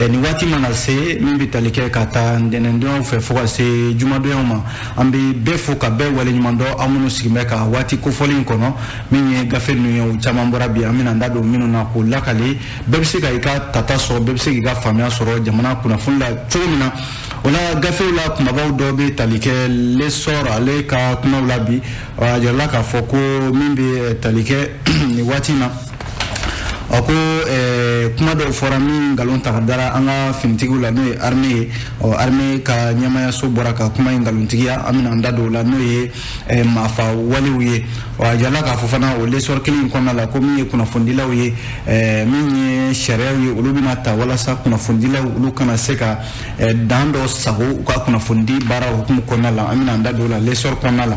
Nin waati mana se, min bɛ tali kɛ ka taa ntɛnɛndonyaw fɛ fo ka se jumadonyaw ma, an bɛ bɛɛ fo ka bɛɛ waleɲuman dɔn, aw minnu sigilen bɛ ka waati kofɔlen in kɔnɔ. Min ye gafe ninnu ye, o caman bɔra bi, an bɛna an da don minnu na k'o lakale. Bɛɛ bɛ se ka i ka tata sɔrɔ, bɛɛ bɛ se k'i ka faamuya sɔrɔ jamana kunnafoni la cogo min na. O la, gafew la kumabaw dɔ bɛ tali kɛ L'Essor, ale ka kumaw la bi. A jirala k'a fɔ ko min bɛ tali kɛ nin waati in na, a ko kuma dɔw fɔra min nkalon ta ka dara an ka finitigiw la, n'o ye armée ye. Ɔ, armée ka ɲɛmayaso bɔra ka kuma in nkalontigiya. An bɛna an da don o la, n'o ye maafa walew ye. Ɔ, a jirala k'a fɔ fana o L'Essor kelen in kɔnɔna la ko min ye kunnafonidilaw ye, min ye sariyaw ye, olu bɛna ta walasa kunnafonidilaw olu kana se ka dan dɔ sago u ka kunnafonidi baara hukumu kɔnɔna la. An bɛna an da don o la L'Essor kɔnɔna la.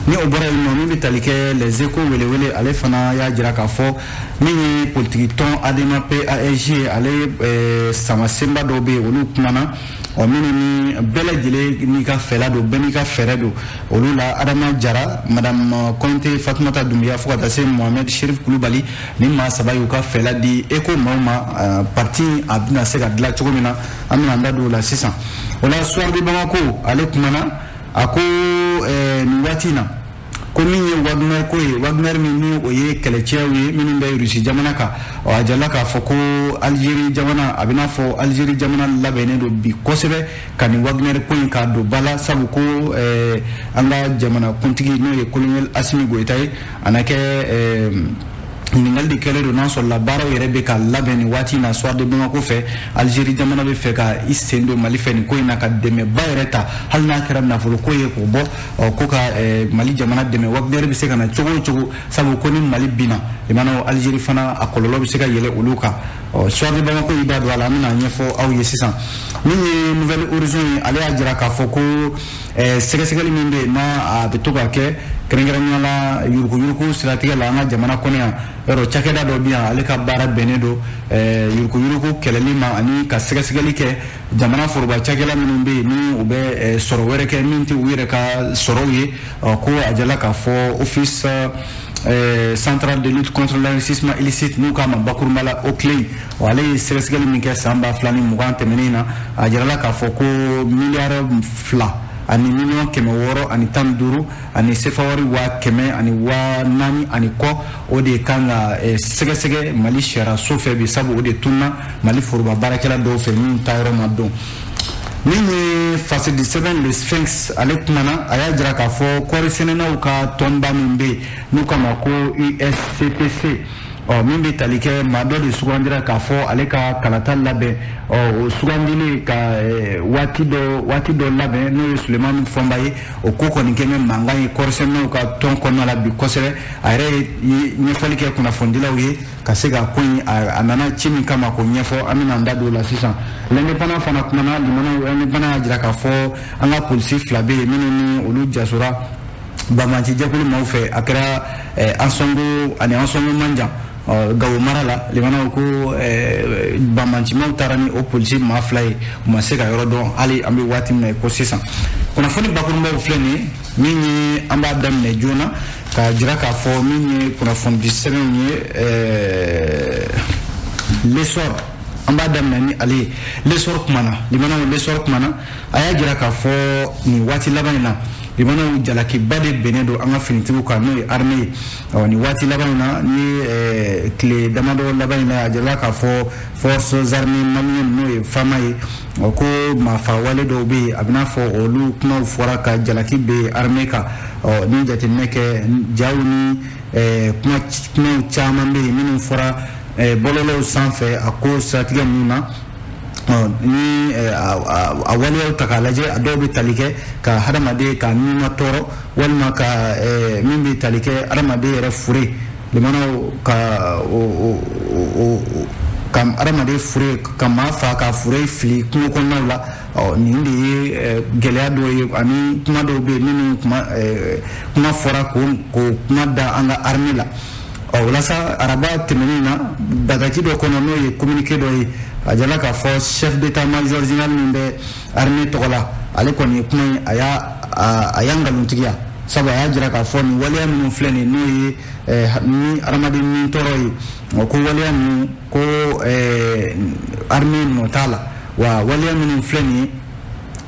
Ni o bɔra yen nɔ, min bɛ tali kɛ Les Échos welewele, ale fana y'a jira k'a fɔ min ye politiki tɔn ADEMA PASJ, ale samasenba dɔw bɛ yen, olu kumana. Ɔ, minnu ni bɛɛ lajɛlen n'i ka fɛla don, bɛɛ n'i ka fɛɛrɛ don olu la, Adama Jara, Madame Kɔnte Fatumata Dunbiya, fo ka taa se Mohamed Sherif Kulubali, ni maa saba y'u ka fɛla di Eko maaw ma, parti a bɛna se ka dilan cogo min na. An bɛna an da don o la sisan. O la, Soir de Bamako, ale kumana, a ko nin waati in na ko min ye Wagner ko ye, Wagner min ni o ye kɛlɛcɛw ye minnu bɛ Rusi jamana kan. Ɔ, a jirala k'a fɔ ko Algérie jamana, a bɛ n'a fɔ Algérie jamana labɛnnen don bi kosɛbɛ ka nin Wagner ko in k'a don ba la, sabu ko an ka jamana kuntigi, n'o ye colonel Assimi Goïta ye, a na kɛ ɲininkali de kɛlen don n'a sɔrɔla baaraw yɛrɛ bɛ ka labɛn nin waati in na. Soir de Bamako fɛ, Algérie jamana bɛ fɛ ka i sen don Mali fɛ nin ko in na, ka dɛmɛba yɛrɛ ta, hali n'a kɛra nafolo ko ye, k'o bɔ, ɔ, ko ka Mali jamana dɛmɛ, Wagner bɛ se ka na cogo o cogo, sabu ko ni Mali binna, limanaw, Algérie fana a kɔlɔlɔ bɛ se ka yɛlɛ olu kan. Ɔ, Soir de Bamako y'i da don a la, an bɛna ɲɛfɔ aw ye sisan. Min ye Nouvel Horizon ye, ale y'a jira k'a fɔ ko sɛgɛsɛgɛli min bɛ yen, n'a a bɛ to ka kɛ kɛrɛnkɛrɛnnenya la yuruguyurugu siratigɛ la an ka jamana kɔnɔ yan, yɔrɔ cakɛda dɔ bɛ yan, ale ka baara bɛnnen don yuruguyurugu kɛlɛli ma ani ka sɛgɛsɛgɛli kɛ jamana foroba cakɛla minnu bɛ yen, ni u bɛ sɔrɔ wɛrɛ kɛ min tɛ u yɛrɛ ka sɔrɔw ye. Ko a jala k'a fɔ Office central de lutte contre l'enrichissement illicite, n'u k'a ma bakurunba la OCLEI, ale ye sɛgɛsɛgɛli min kɛ san 2020 tɛmɛnen na, a jirala k'a fɔ ko miliyari 2 ani miliyɔn 615 ani sefa wari 100 000 ani 4000 ani kɔ, o de kan ka sɛgɛsɛgɛ Mali sariya so fɛ bi, sabu o de tununa Mali foroba baarakɛla dɔw fɛ min taayɔrɔ ma dɔn. Min ye fasidi sɛbɛn Le Sphinx, ale kumana, a y'a jira k'a fɔ kɔɔri sɛnɛnaw ka tɔnba min bɛ yen, n'u k'a ma ko USCPC, ɔ, min bɛ tali kɛ maa dɔ de sugandira k'a fɔ ale ka kalata labɛn, ɔ, o sugandili ka waati dɔ labɛn, n'o ye Sulemani Fɔnba ye, o ko kɔni kɛ bɛ mankan ye kɔɔrisɛnɛnaw ka tɔn kɔnɔna la bi kosɛbɛ. A yɛrɛ ye ɲɛfɔli kɛ kunnafonidilaw ye ka se ka ko in a nana ci min kama k'o ɲɛfɔ. An bɛna an da don o la sisan. L'Indépendant fana kumana, limanaw. L'Indépendant y'a jira k'a fɔ an ka polisi fila bɛ yen minnu ni olu jasora banbanci jɛkulu maaw fɛ, a kɛra Ansongo ani Ansongo Manjan, Gawo mara la. Limanaw, ko banbancimaw taara ni o polisi maa fila ye, u ma se ka yɔrɔ dɔn hali an bɛ waati min na ko sisan. Kunnafoni bakurunbaw filɛ nin ye. Min ye, an b'a daminɛ joona k'a jira k'a fɔ min ye kunnafonidi sɛbɛnw ye, L'Essor, an b'a daminɛ ni ale ye. L'Essor kumana, limanaw. L'Essor kumana, a y'a jira k'a fɔ nin waati laban in na, limanaw, jalakiba de bɛnnen don an ka finitigiw kan, n'o ye armée ye. Ɔ, nin waati laban in na, ni tile damadɔ laban in na, a jirala k'a fɔ Forces armées maliennes, n'o ye FAMA ye, ɔ, ko maafa wale dɔw bɛ yen, a bɛ n'a fɔ olu kumaw fɔra ka jalaki bɛ armée kan. Ɔ, ni jateminɛ kɛ, jaw ni kumaw caman bɛ yen minnu fɔra bɔlɔlɔw sanfɛ a ko siratigɛ ninnu na. Ni a waleyaw ta k'a lajɛ, a dɔw bɛ tali kɛ ka hadamaden ka nima tɔɔrɔ, walima ka min bɛ tali kɛ hadamaden yɛrɛ fure, limanaw, ka o ka hadamaden fure, ka maa fa ka fure fili kungo kɔnɔnaw la. Ɔ, nin de ye gɛlɛya dɔw ye, ani kuma dɔw bɛ yen minnu kuma fɔra k'o kuma da an ka armée la. Ɔ, walasa araba tɛmɛnen na, bataki dɔ kɔnɔ, n'o ye communiqué dɔ ye, a jala k'a fɔ chef d'état-major général min bɛ armée tɔgɔ la, ale kɔni ye kuma in a y'a nkalontigiya, sabu ko Sabu a y'a jira k'a fɔ nin waleya minnu filɛ nin n'o ye ni hadamaden ni tɔɔrɔ ye, ko waleya ninnu ko armée nɔ t'a la. Wa waleya minnu filɛ nin ye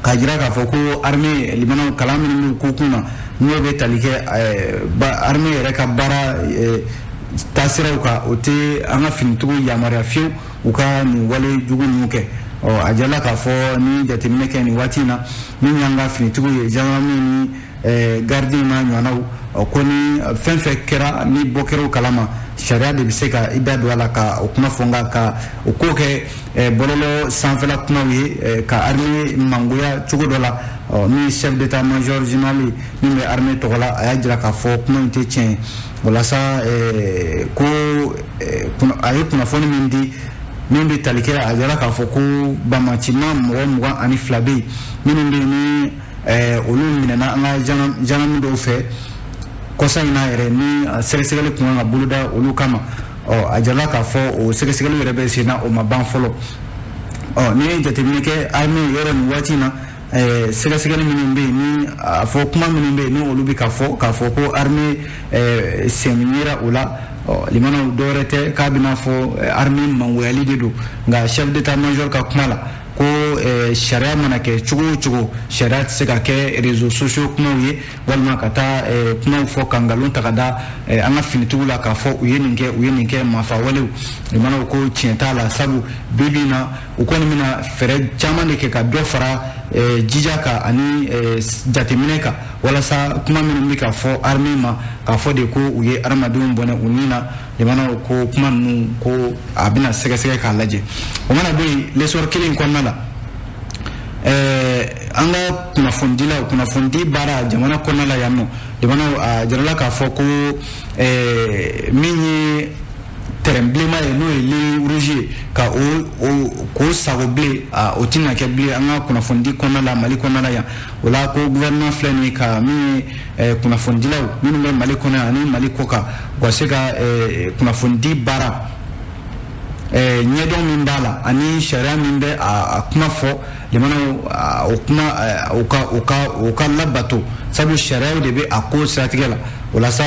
k'a jira k'a fɔ ko armée limanaw kalan minnu b'u ko kun na, n'o bɛ tali kɛ armée yɛrɛ ka baara taasiraw kan, o tɛ an ka finitigiw yamaruya fiyewu u ka nin wale jugu ninnu kɛ. Ɔ a jala k'a fɔ ni jateminɛ kɛ nin waati in na, min y'an ka finitigiw ye, gendarmew ni gardiw n'a ɲɔgɔnnaw, ko ni fɛn fɛn kɛra ni bɔ kɛra o kalama, sariya de bɛ se ka i da don a la ka o kuma fɔ. Nka ka o ko kɛ bɔlɔlɔ sanfɛla kumaw ye ka armée mangoya cogo dɔ la, min chef d'état major général ye min bɛ armée tɔgɔ la, a y'a jira k'a fɔ kuma in tɛ tiɲɛ ye. Walasa ko a ye kunnafoni min di min bɛ tali kɛ, a jira k'a fɔ ko banbaancima mɔgɔ 22 bɛ yen minnu bɛ yen ni olu minɛna an ka gendarme dɔw fɛ kɔsa in na yɛrɛ, ni sɛgɛsɛgɛli kun kan ka boloda olu kama. Ɔ a jirala k'a fɔ o sɛgɛsɛgɛli yɛrɛ bɛ sen na, o ma ban fɔlɔ. Ɔ n'i ye jateminɛ kɛ armée yɔrɔ nin waati in na, sɛgɛsɛgɛli minnu bɛ yen ni a fɔ kuma minnu bɛ yen ni olu bɛ ka fɔ k'a fɔ ko armée sen yera o la, ɔ limanaw dɔwɛrɛ tɛ k'a bɛna fɔ armée mangoyali de don. Nka chef d'état major ka kuma la, ko sariya mana kɛ cogo o cogo, sariya tɛ se ka kɛ réseaux sociaux kumaw ye, walima ka taa kumaw fɔ ka nkalon ta ka da an ka finitigiw la k'a fɔ u ye nin kɛ, u ye nin kɛ, maafa walew. Limanaw ko tiɲɛ t'a la, sabu bi bi in na u kɔni bɛna fɛɛrɛ caman de kɛ ka dɔ fara jija kan ani jateminɛ kan, walasa kuma minnu bɛ ka fɔ armée ma k'a fɔ de ko u ye hadamadenw bɔnɛ u ni na, limanaw ko kuma ninnu ko a bɛna sɛgɛsɛgɛ k'a lajɛ. O mana bɔ yen, L'Essor kelen kɔnɔna la, an ka kunnafonidilaw, kunnafonidi baara jamana kɔnɔna la yan nɔ, limanaw a jirala k'a fɔ ko min ye tɛrɛn bilenman ye, n'o ye ligne rouge ye, ka o k'o sago bilen, o tɛna kɛ bilen an ka kunnafonidi kɔnɔna la Mali kɔnɔna la yan. O la ko gouvernement filɛ nin ye ka min ye kunnafonidilaw minnu bɛ Mali kɔnɔ yan ani Mali kɔ kan, u ka se ka kunnafonidi baara ɲɛdɔn min b'a la ani sariya min bɛ a kuma fɔ, limanaw o kuma o ka labato, sabu sariyaw de bɛ a ko siratigɛ la. O la sa,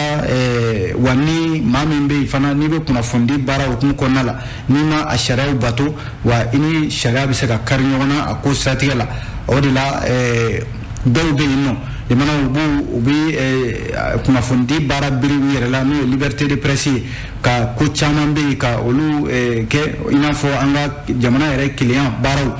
wa ni maa min bɛ yen fana n'i bɛ kunnafonidi baara hukumu kɔnɔna la, n'i ma a sariyaw bato, wa i ni sariya bɛ se ka kari ɲɔgɔn na a ko siratigɛ la. O de la dɔw bɛ yen nɔ, limanaw, u b'u u bɛ kunnafonidi baara biri u yɛrɛ la, n'o ye liberté de presse ye, ka ko caman bɛ yen ka olu kɛ, i n'a fɔ an ka jamana yɛrɛ kelenya baaraw,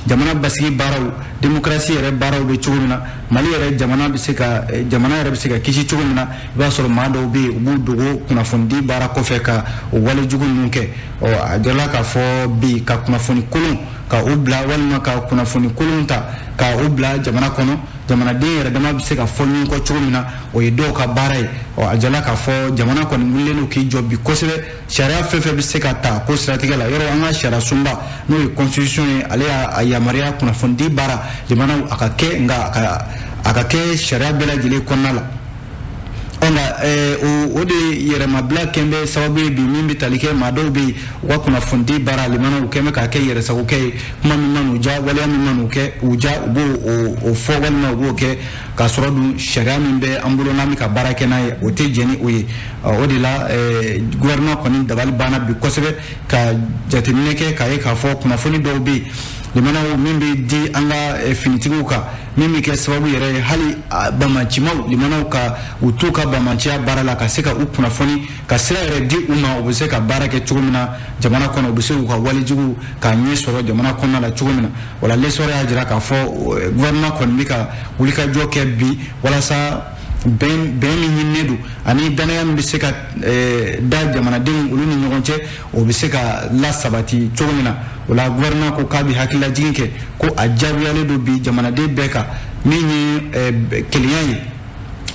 jamana basigi baaraw, démocratie yɛrɛ baaraw bɛ cogo min na, Mali yɛrɛ jamana bɛ se ka jamana yɛrɛ bɛ se ka kisi cogo min na. I b'a sɔrɔ maa dɔw bɛ yen, u b'u dogo kunnafonidi baara kɔfɛ ka o walejugu ninnu kɛ. Ɔ a jirala k'a fɔ bi ka kunnafoni kolon ka o bila, walima ka kunnafoni kolon ta ka o bila jamana kɔnɔ, jamanaden yɛrɛ dama bɛ se ka fɔ ɲɔgɔn kɔ cogo min na, o ye dɔw ka baara ye. Ɔ a jirala k'a fɔ jamana kɔni wulilen don k'i jɔ bi kosɛbɛ, sariya fɛn fɛn bɛ se ka ta ko siratigɛ la yɔrɔ, an ka sariya sunba n'o ye constitution ye, ale y'a yamaruya kunnafonidi baara jamanaw a ka kɛ, nka a ka kɛ sariya bɛɛ lajɛlen kɔnɔna la. Ɔ nka o de yɛrɛmabila kɛn bɛ sababu ye bi min bɛ tali kɛ maa dɔw bɛ yen, u ka kunnafonidi baara limanaw u kɛn bɛ k'a kɛ yɛrɛsagokɛ ye, kuma min man'u ja, waleya min man'u kɛ u ja, u b'o o fɔ walima u b'o kɛ, k'a sɔrɔ dun sariya min bɛ an bolo n'an bɛ ka baara kɛ n'a ye, o tɛ jɛn ni o ye. O de la gouvernement kɔni dabali banna bi kosɛbɛ ka jateminɛ kɛ k'a ye k'a fɔ kunnafoni dɔw bɛ yen, limanaw, min bɛ di an ka finitigiw kan, min bɛ kɛ sababu yɛrɛ ye hali bamacimaw limanaw ka u t'u ka bamaciya baara la, ka se ka u kunnafoni, ka sira yɛrɛ di u ma, u bɛ se ka baara kɛ cogo min na jamana kɔnɔ, u bɛ se k'u ka walejugu ka ɲɛ sɔrɔ jamana kɔnɔna la cogo min na. O la L'Essor y'a jira k'a fɔ gouvernement kɔni bɛ ka wulikajɔ kɛ bi walasa bɛn min ɲininen don ani danaya min bɛ se ka da jamanadenw olu ni ɲɔgɔn cɛ, o bɛ se ka lasabati cogo min na. O la gouvernement ko k'a bɛ hakililajigin kɛ ko a diyagoyalen don bi jamanaden bɛɛ kan, min ye kelenya ye,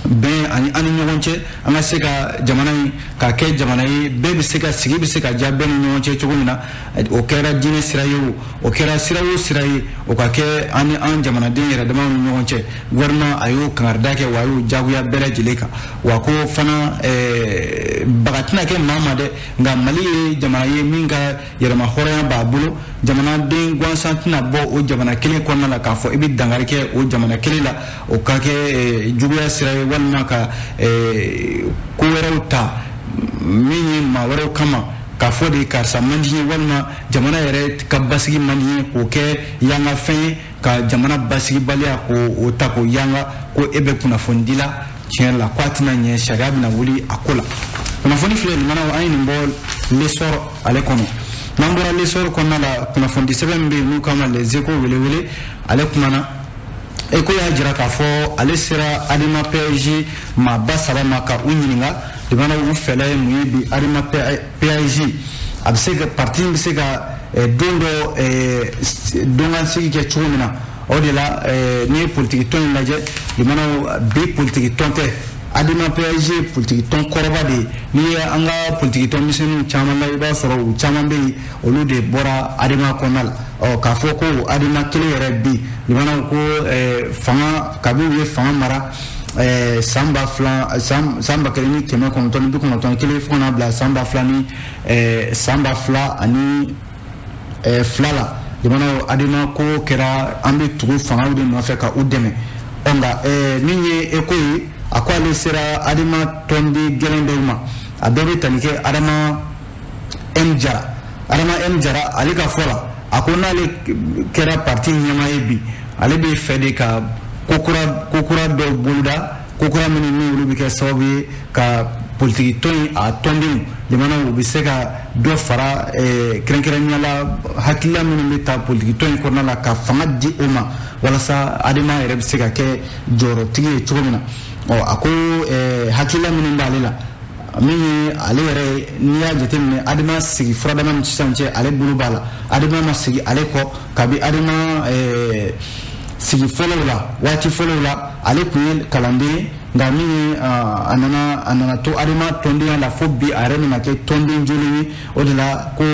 bɛn ani an ni ɲɔgɔn cɛ, an ka se ka jamana in ka kɛ jamana ye bɛɛ bɛ se ka sigi, bɛ se ka diya bɛɛ ni ɲɔgɔn cɛ cogo min na. O kɛra diinɛ sira ye, o kɛra sira o sira ye, o ka kɛ an ni an jamanaden yɛrɛ damaw ni ɲɔgɔn cɛ. Gouvernement a y'o kangarida kɛ, wa a y'o diyagoya bɛɛ lajɛlen kan. Wa ko fana baga tɛna kɛ maa ma dɛ, nka Mali ye jamana ye min ka yɛrɛma hɔrɔnya b'a bolo. Jamanaden gansan tɛna bɔ o jamana kelen kɔnɔna la k'a fɔ i bɛ dankari kɛ o jamana kelen la, o ka kɛ juguya sira ye. walima ka ko wɛrɛw ta min ye maa wɛrɛw kama k'a fɔ de karisa man di ye walima jamana yɛrɛ ka basigi man di ye k'o kɛ yanga fɛn ye ka jamana basigibaliya k'o ta k'o yanga ko e bɛ kunnafoni di la tiɲɛ la ko a tɛna ɲɛ sariya bɛna wuli a ko la. Kunnafoni filɛ nin mana an ye nin bɔ L'Essor ale kɔnɔ. N'an bɔra L'Essor kɔnɔna la, kunnafoni sɛbɛn min bɛ yen n'u k'a ma Les Échos welewele, ale kumana. Eko y'a jira k'a fɔ ale sera Adema PASJ maaba 3 ma ka u ɲininka jamana u fɛlɛ ye mun ye bi Adema PASJ a bɛ se ka parti bɛ se ka don dɔ donkansigi kɛ cogo min na. O de la n'i ye politiki tɔn in lajɛ, jamana bi politiki tɔn tɛ, Adema PASJ ye politiki tɔn kɔrɔba de ye. N'i ye an ka politiki tɔn misɛnninw caman la, i b'a sɔrɔ u caman bɛ yen, olu de bɔra Adema kɔnɔna la. Ɔ k'a fɔ ko Adema kelen yɛrɛ bi jamana ko fanga kabi u ye fanga mara san 2000 san 1991 fo ka n'a bila san 2000 ni san 2002 la, jamana Adema ko kɛra an bɛ tugu fangaw de nɔfɛ ka u dɛmɛ. Ɔ nka min ye Eko ye, a ko ale sera Adema tɔnden gɛlɛn dɔw ma, a dɔ bɛ tali kɛ Adama M Jara. Adama M Jara, ale ka fɔ la, a ko n'ale kɛra parti ɲɛmaa ye bi, ale bɛ fɛ de ka kokura dɔw boloda, kokura minnu n'olu bɛ kɛ sababu ye ka politiki tɔn in a tɔndenw jamana u bɛ se ka dɔ fara, kɛrɛnkɛrɛnnenya la hakilila minnu bɛ ta politiki tɔn in kɔnɔna la ka fanga di o ma walasa Adema yɛrɛ bɛ se ka kɛ jɔyɔrɔtigi ye cogo min na. Ɔ a ko hakilila minnu b'ale la, min ye ale yɛrɛ, n'i y'a jateminɛ Adema sigi furadama ni sisan cɛ, ale bolo b'a la. Adema ma sigi ale kɔ kabi Adema sigi fɔlɔw la, waati fɔlɔw la ale tun ye kalanden ye, nka min ye a nana to Adema tɔndenya la fo bi a yɛrɛ nana kɛ tɔnden jolen ye. O de la ko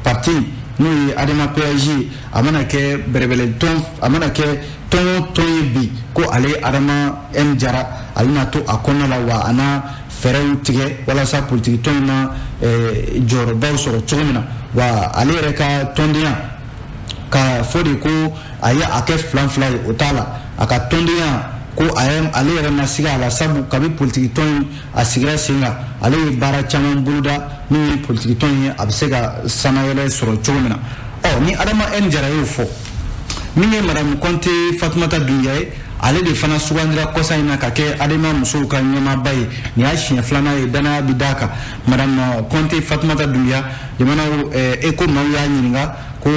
parti n'o ye Adema PASJ ye, a mana kɛ bɛrɛbɛlɛ tɔn, a mana kɛ tɔn o tɔn ye bi, ko ale Adama M Jara, ale na to a kɔnɔna la, wa a n'a fɛɛrɛw tigɛ walasa politiki tɔn in na jɔyɔrɔbaw sɔrɔ cogo min na. Wa ale yɛrɛ ka tɔndenya ka fɔ de ko a ye a kɛ filan fila ye, o t'a la. A ka tɔndenya ko a ye ale yɛrɛ ma siga a la, sabu kabi politiki tɔn in a sigira sen kan, ale ye baara caman boloda min ye politiki tɔn in ye a bɛ se ka sanayɛlɛ sɔrɔ cogo min na. Ɔ ni Adama N Jara y'o fɔ, min ye madame Kɔnte Fatumata Dunbiya ye, ale de fana sugandira kɔsa in na ka kɛ Adema musow ka ɲɛmaaba ye. Nin y'a siɲɛ filanan ye danaya bi d'a kan. Madame Kɔnte Fatumata Dunbiya, jamana Eko maaw y'a ɲininka ko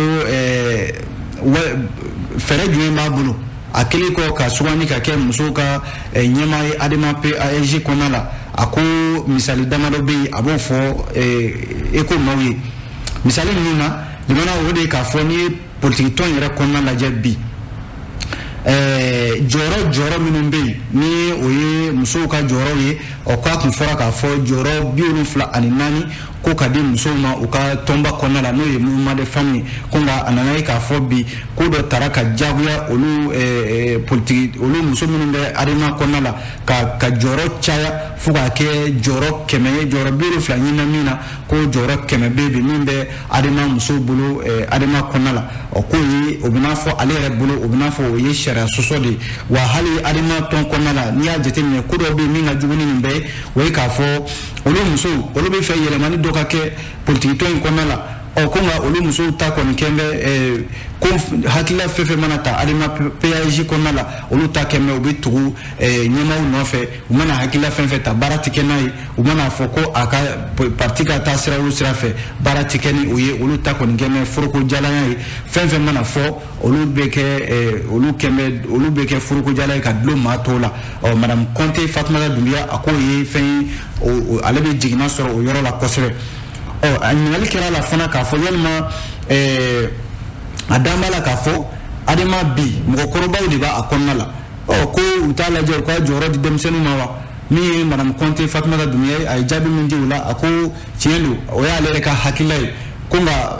fɛɛrɛ jumɛn b'a bolo a kɛlen kɔ ka sugandi ka kɛ musow ka ɲɛmaa ye Adema PASJ kɔnɔna la. A ko misali damadɔ bɛ yen, a b'o fɔ Eko maaw ye. Misali ninnu na, jamana, o de ye k'a fɔ n'i ye politiki tɔn yɛrɛ kɔnɔna lajɛ bi, jɔyɔrɔ minnu bɛ yen ni o ye musow ka jɔyɔrɔw ye, ɔ k'a tun fɔra k'a fɔ jɔyɔrɔ 74 ko ka di musow ma u ka tɔnba kɔnɔna la, n'o ye Mouvement des femmes ye. Ko nka a nana ye k'a fɔ bi ko dɔ tara ka jagoya olu politiki olu muso minnu bɛ Adema kɔnɔna la ka jɔyɔrɔ caya fo k'a kɛ jɔyɔrɔ 100 ye, jɔyɔrɔ 70 ɲinina min na, ko jɔyɔrɔ 100 bɛ bi min bɛ Adema musow bolo Adema kɔnɔna la. Ɔ k'o ye o bɛ n'a fɔ ale yɛrɛ bolo, o bɛ n'a fɔ o ye sariya sɔsɔ de ye. Wa hali Adema tɔn kɔnɔna la, n'i y'a jateminɛ, ko dɔw bɛ yen min ka jugu ni nin bɛɛ ye, o ye k'a fɔ olu musow olu bɛ fɛ yɛlɛmani dɔ ka kɛ politiki tɔn in kɔnɔna la. Ɔ ko nka olu musow ta kɔni kɛn bɛ ko hakilila fɛn fɛn mana ta Adema PASJ kɔnɔna la, olu ta kɛn bɛ u bɛ tugu ɲɛmaaw nɔfɛ. U mana hakilila fɛn fɛn ta, baara tɛ kɛ n'a ye. U mana fɔ ko a ka parti ka taa sira o sira fɛ, baara tɛ kɛ ni o ye. Olu ta kɔni kɛn bɛ foroko jalanya ye. Fɛn fɛn mana fɔ, olu bɛ kɛ olu kɛn bɛ olu bɛ kɛ foroko jala ye ka dulon maa tɔw la. Ɔ madame Kɔnte Fatumata Dunbiya, a k'o ye fɛn ye, ale bɛ jiginna sɔrɔ o yɔrɔ la kosɛbɛ. Ɔ a ɲininkali kɛra a la fana k'a fɔ yalima a dan b'a la k'a fɔ Adema bi mɔgɔkɔrɔbaw de b'a kɔnɔna la, ɔ ko u t'a lajɛ u ka jɔyɔrɔ di denmisɛnninw ma wa? Min ye madame Kɔnte Fatumata Dunbiya ye, a ye jaabi min di o la, a ko tiɲɛ don, o y'ale yɛrɛ ka hakilila ye. Ko nka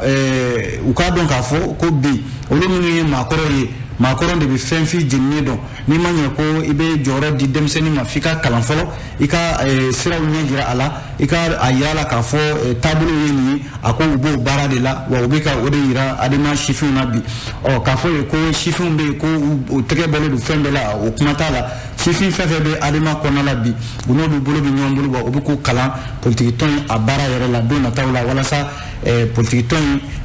u k'a dɔn k'a fɔ ko bi olu minnu ye maakɔrɔw ye, maakɔrɔ de bɛ fɛn fi jeninen dɔn. N'i ma ɲɛ ko i bɛ jɔyɔrɔ di denmisɛnnin ma, f'i ka kalan fɔlɔ, i ka siraw ɲɛ jira a la, i ka a yira a la k'a fɔ taabolo ye nin ye. A ko u b'o baara de la, wa u bɛ ka o de yira Adema sifinw na bi. Ɔ k'a fɔ ye ko sifinw bɛ yen ko u tɛgɛ bɔlen don fɛn bɛɛ la, o kuma t'a la. Sifin fɛn fɛn bɛ ADEMA kɔnɔna la bi, u n'olu bolo bɛ ɲɔgɔn bolo, wa u bɛ k'u kalan politiki tɔn in a baara yɛrɛ la don nataw la, walasa politiki tɔn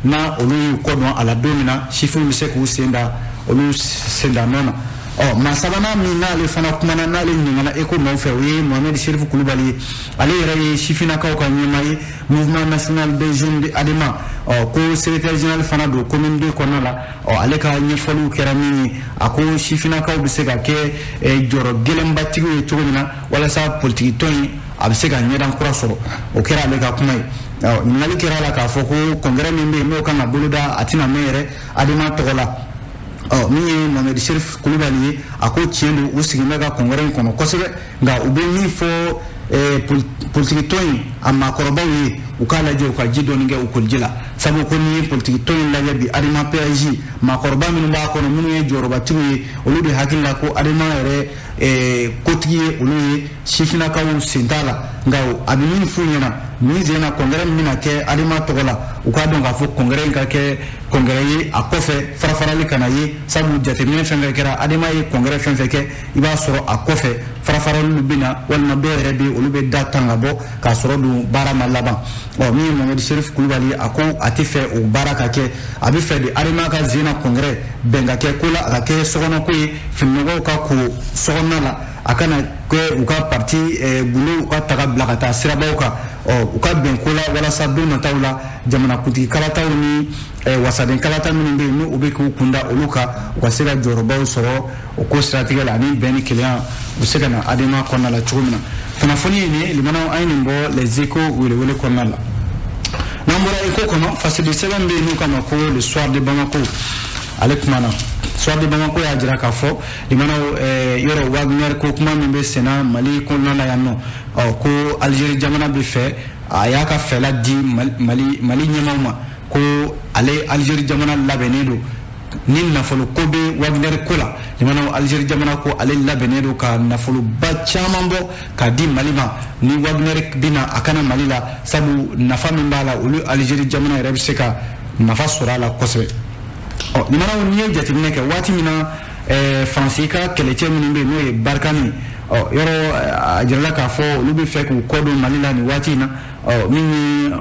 in n'a olu y'u kɔ dɔn a la don min na, sifinw bɛ se k'u sen da olu sen da nɔ na. Ɔ, maa sabanan min n'ale fana kumana, n'ale ɲininkana Eko maaw fɛ, o ye Mohamed Serif Kulubali ye. Ale yɛrɛ ye sifinnakaw ka ɲɛmaa ye, Mouvement national des jeunes de ADEMA, ɔ ko secrétaire général fana don commune 2 kɔnɔna la. Ɔ, ale ka ɲɛfɔliw kɛra min ye, a ko sifinnakaw bɛ se ka kɛ jɔyɔrɔ gɛlɛnbatigiw ye cogo min na walasa politiki tɔn in a bɛ se ka ɲɛdan kura sɔrɔ. O kɛra ale ka kuma ye. Ɔ, ɲininkali kɛra a la k'a fɔ ko congrès min bɛ yen, n'o kan ka boloda, a tɛna mɛn yɛrɛ ADEMA tɔgɔ la. Ɔ, min ye Mohamed Serif Kulubali ye, a ko tiɲɛ don, u sigilen bɛ ka congrès in kɔnɔ kosɛbɛ, nka u bɛ min fɔ politiki tɔn in a maakɔrɔbaw ye, u k'a lajɛ u ka ji dɔɔni kɛ u koliji la, sabu ko n'i ye politiki tɔn in lajɛ bi, ADEMA PAJ maakɔrɔba minnu b'a kɔnɔ, minnu ye jɔyɔrɔbatigiw ye, olu de hakili la ko ADEMA yɛrɛ kotigi ye olu ye, sifinnakaw sen t'a la. Nka a bɛ min f'u ɲɛna nin sen na, congrès min bɛna kɛ ADEMA tɔgɔ la, u k'a dɔn k'a fɔ congrès in ka kɛ congrès ye a kɔfɛ farafarali kana ye, sabu jateminɛ fɛn fɛn kɛra, ADEMA ye congrès fɛn fɛn kɛ, i b'a sɔrɔ a kɔfɛ farafaraliw bɛ na, walima dɔw yɛrɛ bɛ yen, olu bɛ da tan ka bɔ k'a sɔrɔ dun baara ma laban. Ɔ, min ye Mohamed Serif Kulubali ye, a ko a tɛ fɛ o baara ka kɛ. A bɛ fɛ de ADEMA ka sen na congrès bɛn ka kɛ ko la, a ka kɛ sokɔnɔko ye, fininɔgɔw ka ko sokɔnɔna la, a kana kɛ u ka parti gundow ka taga bila ka taa sirabaw kan. Ɔ, u ka bɛn ko la walasa don nataw la, jamanakuntigi kalataw ni wasaden kalata minnu bɛ yen, n'u bɛ k'u kunda olu kan, u ka se ka jɔyɔrɔbaw sɔrɔ o ko siratigɛ la, ani bɛn ni kelenya u bɛ se ka na ADEMA kɔnɔna la cogo min na. Kunnafoni ye nin ye, limanaw, an ye nin bɔ Les Échos welewele kɔnɔna la. N'an bɔra Écho kɔnɔ, fasidi sɛbɛn bɛ yen n'u k'a ma ko Le Soir de Bamako, ale kumana. Soir de Bamako y'a jira k'a fɔ, limanaw, yɔrɔ Wagner ko kuma min bɛ senna Mali kɔnɔna la yan nɔ, ɔ ko Algérie jamana bɛ fɛ, a y'a ka fɛla di Mali ɲɛmaaw ma, ko ale Algérie jamana labɛnnen don ni nafolo ko bɛ Wagner ko la. Limanaw, Algérie jamana ko ale labɛnnen don ka nafoloba caman bɔ k'a di Mali ma ni Wagner bɛna a kana Mali la, sabu nafa min b'a la, olu Algérie jamana yɛrɛ bɛ se ka nafa sɔrɔ a la kosɛbɛ. Ɔ, limanaw, n'i ye jateminɛ kɛ waati min na, Faransi ka kɛlɛcɛ minnu bɛ yen, n'o ye Barkhane, ɔ yɔrɔ a jirala k'a fɔ olu bɛ fɛ k'u kɔ don Mali la nin waati in na. Ɔ, min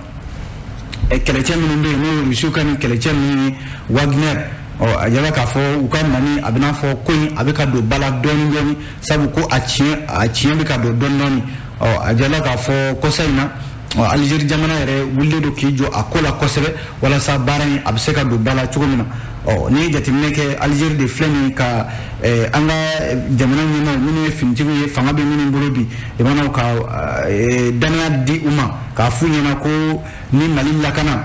ye kɛlɛcɛ minnu bɛ yen, n'o ye Rusiw ka nin kɛlɛcɛ ninnu ye, Wagner, ɔ a jirala k'a fɔ u ka nani a bɛna fɔ ko in a bɛ ka don ba la dɔɔni dɔɔni, sabu ko a tiɲɛ bɛ ka don dɔɔni dɔɔni. Ɔ, a jirala k'a fɔ kɔsa in na, ɔ Algérie jamana yɛrɛ wulilen don k'i jɔ a ko la kosɛbɛ walasa baara in a bɛ se ka don ba la cogo min na. Ɔ, n'i ye jateminɛ kɛ, Algérie de filɛ nin ye ka an ka jamana ɲɛmaaw minnu ye finitigiw ye, fanga bɛ minnu bolo bi, jamanaw ka danaya di u ma k'a f'u ɲɛna ko ni Mali lakana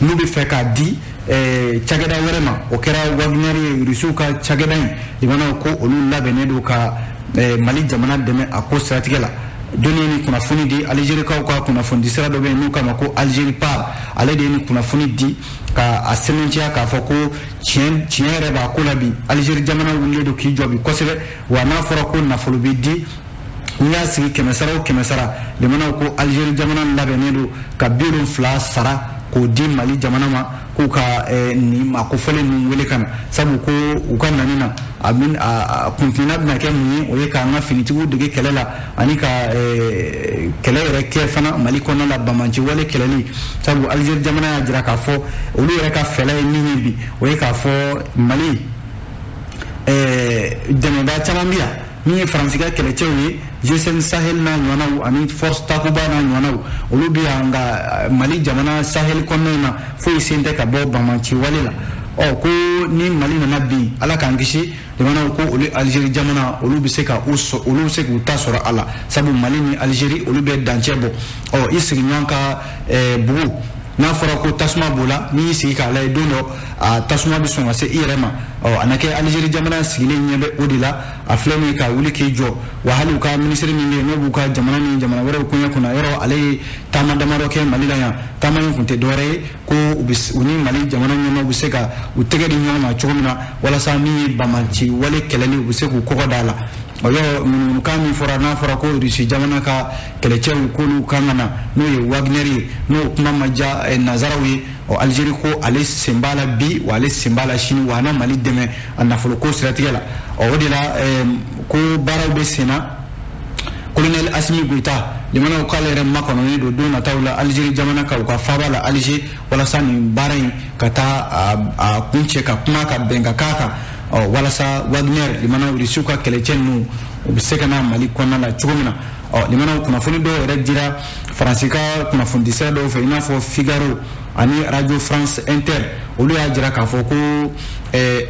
n'u bɛ fɛ k'a di cakɛda wɛrɛ ma, o kɛra Wagner ye, Rusiw ka cakɛda in, jamanaw ko olu labɛnnen don ka Mali jamana dɛmɛ a ko siratigɛ la. Jɔnni ye nin kunnafoni di? Alizerikaw ka kunnafoni sira dɔ bɛ yen n'u k'a ma ko Algérie Part, ale de ye nin kunnafoni di ka a sɛmɛntiya k'a fɔ ko tiɲɛ tiɲɛ yɛrɛ b'a ko la bi, Alizeri jamana wulilen don k'i jɔ bi kosɛbɛ. Wa n'a fɔra ko nafolo bɛ di, n'i y'a sigi 100 sara o 100 sara, jamanaw ko Alizeri jamana labɛnnen don ka 70 sara k'o di Mali jamana ma, k'u ka nin maa kofɔlen ninnu wele ka na, sabu ko u ka nani na, a bɛ a kuntilenna bɛna kɛ mun ye? O ye k'an ka finitigiw dege kɛlɛ la ani ka kɛlɛ yɛrɛ kɛ fana Mali kɔnɔna la, banbanci wale kɛlɛli, sabu Alizeri jamana y'a jira k'a fɔ olu yɛrɛ ka fɛɛrɛ ye min ye bi, o ye k'a fɔ Mali dɛmɛbaa caman bɛ yan, min ye Faransi ka kɛlɛcɛw ye, G5 Sahel n'a ɲɔgɔnnaw ani Force Takuba n'a ɲɔgɔnnaw, olu bɛ yan, nka Mali jamana Sahel kɔnɔna in na, foyi sen tɛ ka bɔ banbanci wale la. Ɔ, ko ni Mali nana bin, Ala k'an kisi, jamanaw ko olu Alizeri jamana olu bɛ se ka u olu bɛ se k'u ta sɔrɔ a la, sabu Mali ni Alizeri olu bɛ dancɛ bɔ. Ɔ, i sigiɲɔgɔn ka bugu, n'a fɔra ko tasuma b'o la, n'i y'i sigi k'a lajɛ, don dɔ a tasuma bɛ sɔn ka se i yɛrɛ ma. Ɔ, a na kɛ Alizeri jamana sigilen ɲɛ bɛ o de la, a filɛ nin ye ka wuli k'i jɔ. Wa hali u ka minisiri min bɛ yen, n'o b'u ka jamana ni jamana wɛrɛw koɲɛ kunna, yɔrɔ ale ye taama damadɔ kɛ Mali la yan. Taama in kun tɛ dɔwɛrɛ ye ko u bɛ u ni Mali jamana ɲɛmaaw bɛ se ka u tɛgɛ di ɲɔgɔn ma cogo min na, walasa min ye banbanci wale kɛlɛli, u bɛ se k'u kɔgɔ da a la. O yɔrɔ munumunukan min fɔra, n'a fɔra ko Rusi jamana ka kɛlɛcɛw k'olu kan ka na, n'o ye Wagner ye, n'o kuma ma diya nanzaraw ye. Ɔ, Algérie ko ale sen b'a la bi, wa ale sen b'a la sini, wa a na Mali dɛmɛ a nafoloko siratigɛ la. Ɔ, o de la ko baaraw bɛ sen na. Colonel Assimi Goïta, limanaw, k'ale yɛrɛ makɔnɔnen don don nataw la Algérie jamana kan, u ka faaba la Alger, walasa nin baara in ka taa a kuncɛ, ka kuma ka bɛn ka k'a kan. Ɔ, walasa Wagner, limanaw, Rusiw ka kɛlɛcɛ ninnu, u bɛ se ka na Mali kɔnɔna la cogo min na. Ɔ, limanaw, kunnafoni dɔw yɛrɛ dira Faransi ka kunnafonidisira dɔw fɛ, i n'a fɔ Figaro ani Radio France Inter. Olu y'a jira k'a fɔ ko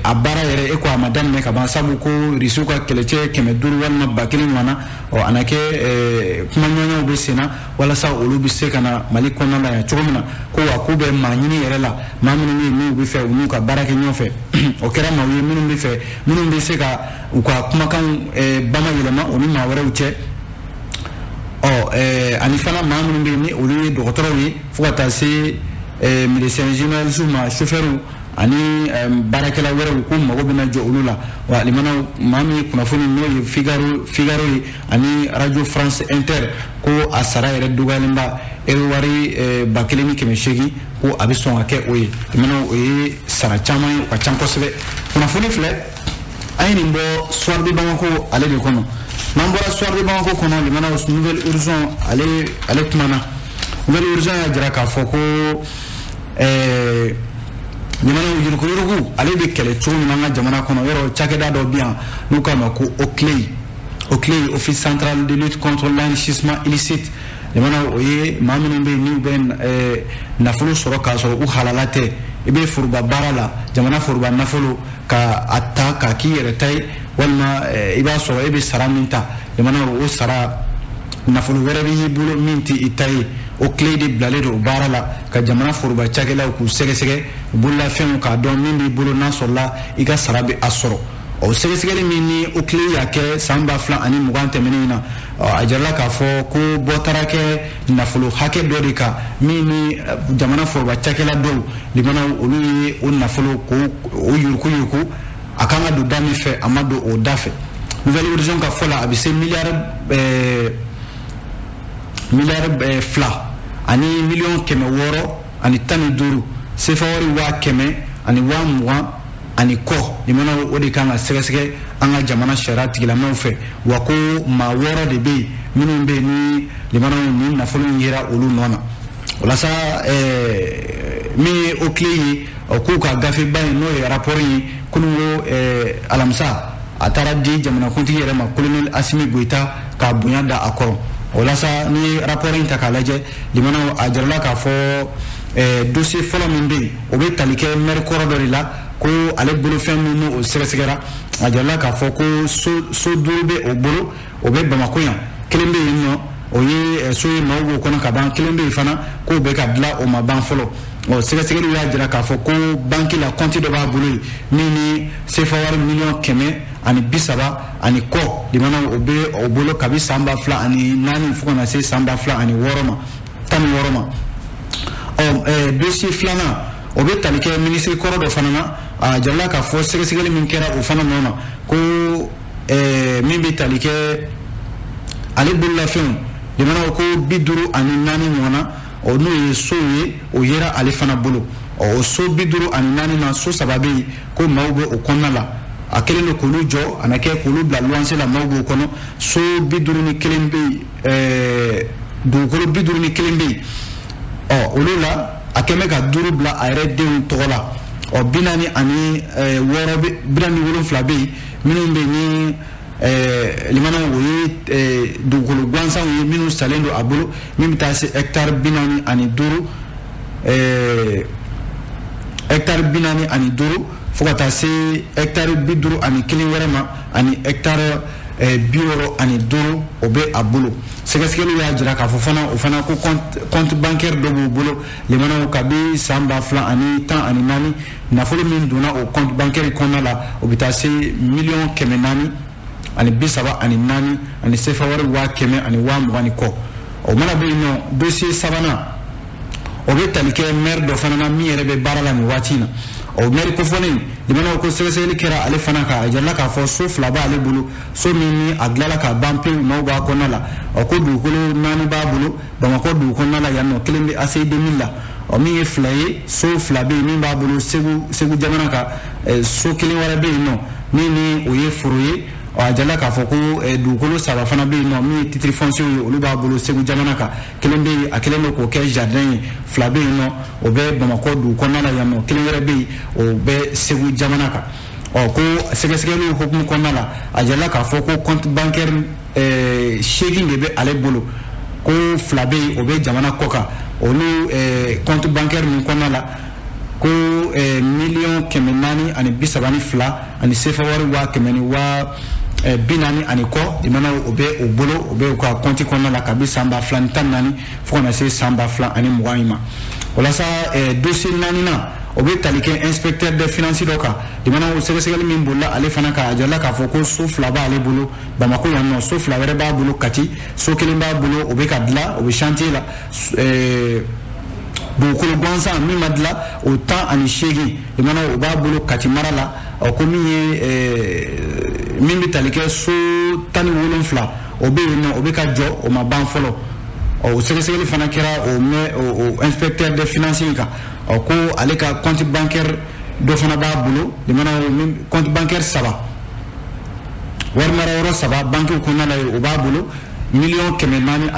a baara yɛrɛ e ko a ma daminɛ ka ban, sabu ko Rusiw ka kɛlɛcɛ 500 walima 1000 ɲɔgɔn na. Ɔ, a na kɛ kumaɲɔgɔnyaw bɛ sen na walasa olu bɛ se ka na Mali kɔnɔna la yan cogo min na. Ko wa k'u bɛ maa ɲini yɛrɛ la, maa minnu bɛ yen n'u bɛ fɛ u n'u ka baara kɛ ɲɔgɔn fɛ. O kɛra maaw ye minnu bɛ fɛ, minnu bɛ se ka u ka kumakanw bama yɛlɛma u ni maa wɛrɛw cɛ. Ɔ, ani fana maa minnu bɛ yen ni olu ye dɔgɔtɔrɔw ye, fo ka taa se médecin généraliste ma, chauffeur ani baarakɛla wɛrɛw, k'u mago bɛna jɔ olu la. Wa limanaw, maa min ye kunnafoni, n'o ye Figaro ye ani Radio France Inter, ko a sara yɛrɛ dɔgɔyalenba euro wari 1800, ko a bɛ sɔn ka kɛ o ye. Limanaw, o ye sara caman ye, o ka ca kosɛbɛ. Kunnafoni filɛ, an ye nin bɔ Soir de Bamako ale de kɔnɔ. N'an bɔra Soir de Bamako kɔnɔ, limanaw, Nouvel Horizon ale kumana. Nouvel Horizon y'a jira k'a fɔ ko limanaw, yuruguyurugu ale bɛ kɛlɛ cogo min na an ka jamana kɔnɔ, yɔrɔ cakɛda dɔ bɛ yan n'u k'a ma ko OCLEI. OCLEI, Office central de lutte contre l'enrichissement illicite. Limanaw, o ye maa minnu bɛ yen n'u bɛ nafolo sɔrɔ k'a sɔrɔ u halala tɛ. I bɛ foroba baara la, jamana foroba nafolo ka a ta k'a k'i yɛrɛ ta ye, walima i b'a sɔrɔ e bɛ sara min ta, limanaw, o sara nafolo wɛrɛ b'i bolo min tɛ i ta ye. OCLEI de bilalen don o baara la, ka jamana foroba cakɛlaw k'u sɛgɛsɛgɛ u bololafɛnw, k'a dɔn min b'i bolo n'a sɔrɔla i ka sara bɛ a sɔrɔ. O sɛgɛsɛgɛli min ni OCLEI y'a kɛ san 2020 tɛmɛnen in na, a jirala k'a fɔ ko bɔ taara kɛ nafolo hakɛ dɔ de kan min ni jamana foroba cakɛla dɔw, limanaw, olu ye o nafolo k'o o yurukuyuruku. A kan ka don da min fɛ, a ma don o da fɛ. Nouvel Horizon ka fɔ la, a bɛ se miliyari 2 ani miliyɔn 615, sefa wari 120 000 ani kɔ. Limanaw, o de kan ka sɛgɛsɛgɛ an ka jamana sariya tigilamaaw fɛ. Wa ko maa wɔɔrɔ de bɛ yen minnu bɛ yen ni, limanaw, ni nafolo in yera olu nɔ na. Walasa min ye OCLEI ye, k'u ka gafeba in, n'o ye rapport ye, kununko alamisa, a taara di jamanakuntigi yɛrɛ ma, Colonel Assimi Goïta, k'a bonya da a kɔrɔ. O la sa, n'i ye rapport in ta k'a lajɛ, limanaw, a jirala k'a fɔ dossier fɔlɔ min bɛ yen, o bɛ tali kɛ maire kɔrɔ dɔ de la, ko ale bolofɛn min n'o sɛgɛsɛgɛra, a jirala k'a fɔ ko so duuru bɛ o bolo, o bɛ Bamakɔ yan. Kelen bɛ yen nɔ, o ye so ye, maaw b'o kɔnɔ ka ban. Kelen bɛ yen fana, k'o bɛ ka dilan, o ma ban fɔlɔ. Ɔ, sɛgɛsɛgɛliw y'a jira k'a fɔ ko banki la, compte dɔ b'a bolo yen min ni sefa wari miliyɔn 130 ani kɔ, limanaw, o bɛ o bolo kabi san 2004 fo ka na se san 2006 ma, 16 ma. Ɔ, dossier filanan, o bɛ tali kɛ minisiri kɔrɔ dɔ fana na. A jirala k'a fɔ sɛgɛsɛgɛli min kɛra o fana nɔ na, ko min bɛ tali kɛ ale bololafɛnw, limanaw, ko 54 ɲɔgɔn na, o n'o ye sow ye, o yera ale fana bolo. Ɔ, o so 54 na, so saba bɛ yen ko maaw bɛ o kɔnɔna la, a kɛlen don k'olu jɔ, a na kɛ k'olu bila luwanse la, maaw b'o kɔnɔ. So 51 bɛ yen, dugukolo 51 bɛ yen. Ɔ, olu la, a kɛn bɛ ka duuru bila a yɛrɛ denw tɔgɔ la. Ɔ, 46 bɛ, 47 bɛ yen minnu bɛ yen ni, limanaw, o ye dugukolo gansanw ye minnu salen don a bolo, min bɛ taa se hɛkitari 45, hɛkitari 45, fo ka taa se hɛkitari 51 wɛrɛ ma, ani hɛkitari 65, o bɛ a bolo. Sɛgɛsɛgɛliw y'a jira k'a fɔ fana, o fana ko compte bancaire dɔ b'u bolo, limanaw, kabi san 2014, nafolo min donna o compte bancaire kɔnɔna la, o bɛ taa se miliyɔn 434 ani sefa wari 120 000 ni kɔ. O mana bɔ yen nɔ, dossier sabanan, o bɛ tali kɛ maire dɔ fana na min yɛrɛ bɛ baara la nin waati in na. Ɔ maire kofɔlen limanaw ko sɛgɛsɛgɛli kɛra ale fana kan, a jirala k'a fɔ so 2 b'ale bolo, so min ni a dilanla ka ban pewu, maaw b'a kɔnɔna la. Ɔ ko dugukolo 4 b'a bolo Bamakɔ dugu kɔnɔna la yan nɔ, kelen bɛ ACI 2000 la. Ɔ min ye 2 ye, so 2 bɛ yen min b'a bolo Segu jamana kan, so kelen wɛrɛ bɛ yen nɔ min ni o ye foro ye. Ɔ a jirala k'a fɔ ko dugukolo 3 fana bɛ yen nɔ min ye titre foncier ye, olu b'a bolo Segu jamana kan, kelen bɛ yen a kelen don k'o kɛ jardin ye, 2 bɛ yen nɔ o bɛ Bamakɔ dugu kɔnɔna la yan nɔ, kelen wɛrɛ bɛ yen o bɛ Segu jamana kan. Ɔ ko sɛgɛsɛgɛliw hukumu kɔnɔna la, a jirala k'a fɔ ko compte bancaire 8 de bɛ ale bolo, ko 2 bɛ yen o bɛ jamana kɔ kan, olu compte bancaire ninnu kɔnɔna la ko 432,000,000 ani sefa wari 140,000 ani kɔ limanaw o bɛ o bolo, o bɛ u ka compte kɔnɔna la kabi san 2014 fo ka na se san 2020 in ma. Walasa dossier 4nan o bɛ tali kɛ inspecteur des finances dɔ kan, limanaw sɛgɛsɛgɛli min bolila ale fana kan, a jirala k'a fɔ ko so 2 b'ale bolo Bamakɔ yan nɔ, so 2 wɛrɛ b'a bolo Kati, so kelen b'a bolo o bɛ ka dilan, o bɛ chantier la, dugukolo gansan min ma dilan o 18 limanaw o b'a bolo Kati mara la. Ɔ ko min ye min bɛ tali kɛ so 17 o bɛ yen nɔ, o bɛ ka jɔ, o ma ban fɔlɔ. Ɔ o sɛgɛsɛgɛli fana kɛra o inspecteur des finances in kan. Ɔ ko ale ka compte bancaire dɔ fana b'a bolo limanaw, compte bancaire 3, wari mara yɔrɔ 3 banque kɔnɔna la yen, o b'a bolo 414,000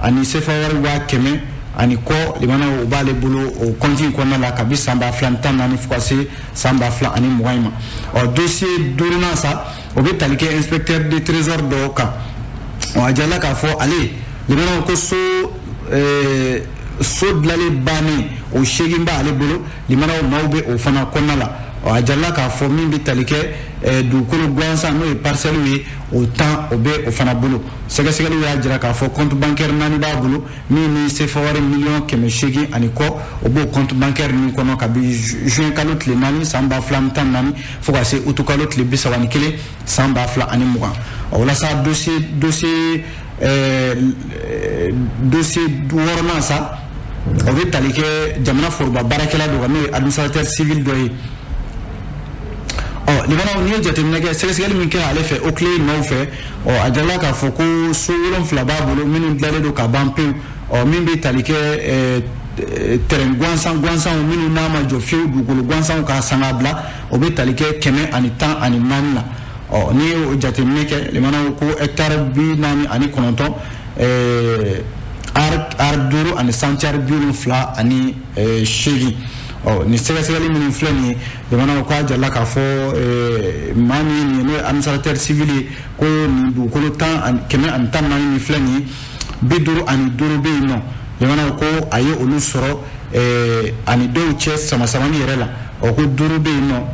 ani sefa wari 100,000 ani kɔ limanaw o b'ale bolo o compte in kɔnɔna la kabi san 2014 fo ka se san 2020 in ma. Ɔ dossier 5nan sa, o bɛ tali kɛ inspecteur de trésor dɔw kan. Ɔ a jirala k'a fɔ ale limanaw ko so dilanlen bannen o 8 b'ale bolo limanaw, maaw bɛ o fana kɔnɔna la. Ɔ a jirala k'a fɔ min bɛ tali kɛ dugukolo gansan n'o ye parcelle ye, o 10 o bɛ o fana bolo. Sɛgɛsɛgɛliw y'a jira k'a fɔ compte bancaire 4 b'a bolo min ni sefa wari 800,000 ani kɔ o b'o compte bancaire ninnu kɔnɔ kabi juin kalo tile 4 san 2014 fo ka se août kalo tile 31 san 2020. Ɔ walasa dossier 6nan sa, o bɛ tali kɛ jamana foroba baarakɛla dɔ kan n'o ye administrateur civil dɔ ye. Ɔ limanaw n'i ye jateminɛ kɛ sɛgɛsɛgɛli min kɛra ale fɛ o tile nɔw fɛ, ɔ a jirala k'a fɔ ko so 7 b'a bolo minnu dilanlen don ka ban pewu. Ɔ min bɛ tali kɛ terrain gansan gansanw minnu n'a ma jɔ fiyewu, dugukolo gansanw k'a san k'a bila, o bɛ tali kɛ 114 la. Ɔ n'i ye o jateminɛ kɛ limanaw ko hectare 49, ar 5 ani centiare 78. Ɔ nin sɛgɛsɛgɛli minnu filɛ nin ye limanaw k'a jirala k'a fɔ maa min ye n'o ye administrateur civil ye, ko nin dugukolo 114 min filɛ nin ye, 55 bɛ yen nɔ limanaw ko a ye olu sɔrɔ ani dɔw cɛ sama-samani yɛrɛ la. Ɔ ko 5 bɛ yen nɔ,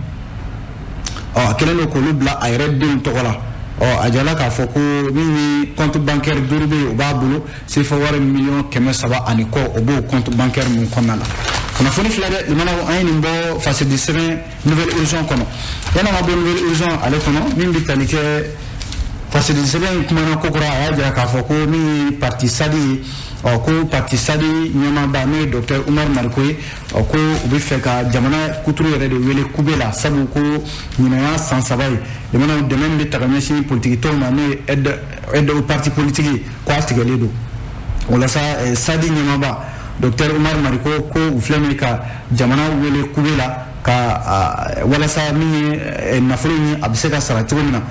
ɔ a kɛlen don k'olu bila a yɛrɛ denw tɔgɔ la. Ɔ a jirala k'a fɔ ko min ye compte bancaire 5 bɛ yen o b'a bolo, sefa wari 300,000 ani kɔ o b'o compte bancaire ninnu kɔnɔna la. Kunnafoni fila dɛ limanaw, an ye nin bɔ fasidi sɛbɛn Nouvelle Horizon kɔnɔ. Yanni an ka bɔ Nouvelle Horizon ale kɔnɔ, min bɛ tali kɛ fasidi sɛbɛn in kumana kokura, a y'a jira k'a fɔ ko min ye parti SADI ye, ɔ ko parti SADI ɲɛmaaba n'o ye docteur Umar Mariko ye, ɔ ko u bɛ fɛ ka jamana kuturu yɛrɛ de wele kube la, sabu ko ɲinan y'a san 3 ye limanaw dɛmɛ min bɛ ta ka ɲɛsin politiki tɔnw ma n'o ye aide au parti politique ye, ko a tigɛlen don. O la sa SADI ɲɛmaaba docteur Umar Mariko ko u filɛ nin ye ka jamana wele kube la ka walasa min ye nafolo in ye a bɛ se ka sara cogo min na.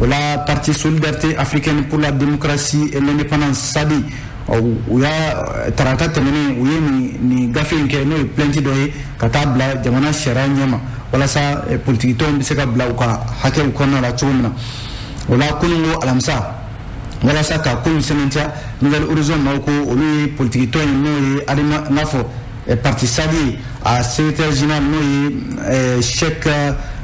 O la parti Solidarité africaine pour la démocratie et l'indépendance SADI, u y'a tarata tɛmɛnen u ye nin gafe in kɛ n'o ye plainte dɔ ye ka taa bila jamana sariya ɲɛma walasa politiki tɔnw bɛ se ka bila u ka hakɛw kɔnɔna la cogo min na. O la kununko alamisa, walasa ka ko in sɛmɛntiya, Nouvelle Horizon maaw ko olu ye politiki tɔn in n'o ye adama n'a fɔ parti SADI ye, a secrétaire général n'o ye Cheikh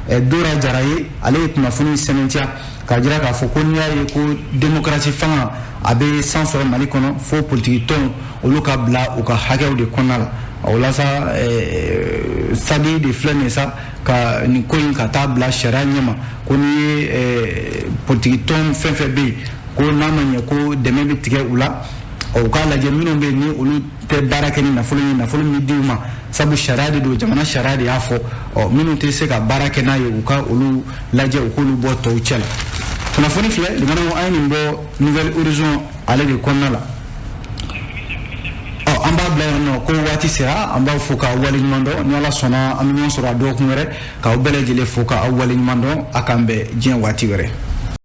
Dora Jara ye, ale ye kunnafoni sɛmɛntiya k'a jira k'a fɔ ko n'i y'a ye ko démocratie fanga a bɛ san sɔrɔ Mali kɔnɔ, fo politiki tɔnw olu ka bila u ka hakɛw de kɔnɔna la. O la sa SADI de filɛ nin ye sa ka nin ko in ka taa bila sariya ɲɛma, ko n'i ye politiki tɔn fɛn fɛn bɛ yen ko n'a ma ɲɛ ko dɛmɛ bɛ tigɛ u la. Ɔ, u k'a lajɛ minnu bɛ yen ni olu tɛ baara kɛ ni nafolo ye, nafolo min di u ma, sabu sariya de don, jamana sariya de y'a fɔ. Ɔ, minnu tɛ se ka baara kɛ n'a ye, u ka olu lajɛ, u k'olu bɔ tɔw cɛ la. Kunnafoni filɛ limanaw, an ye nin bɔ Nouvel Horizon ale de kɔnɔna la. Ɔ, an b'a bila yan nɔ ko waati sera. An b'aw fo k'aw waleɲuman dɔn. Ni Ala sɔnna, an bɛ ɲɔgɔn sɔrɔ a dɔgɔkun wɛrɛ. K'aw bɛɛ lajɛlen fo k'aw waleɲuman dɔn. A k'an bɛn diɲɛ waati wɛrɛ.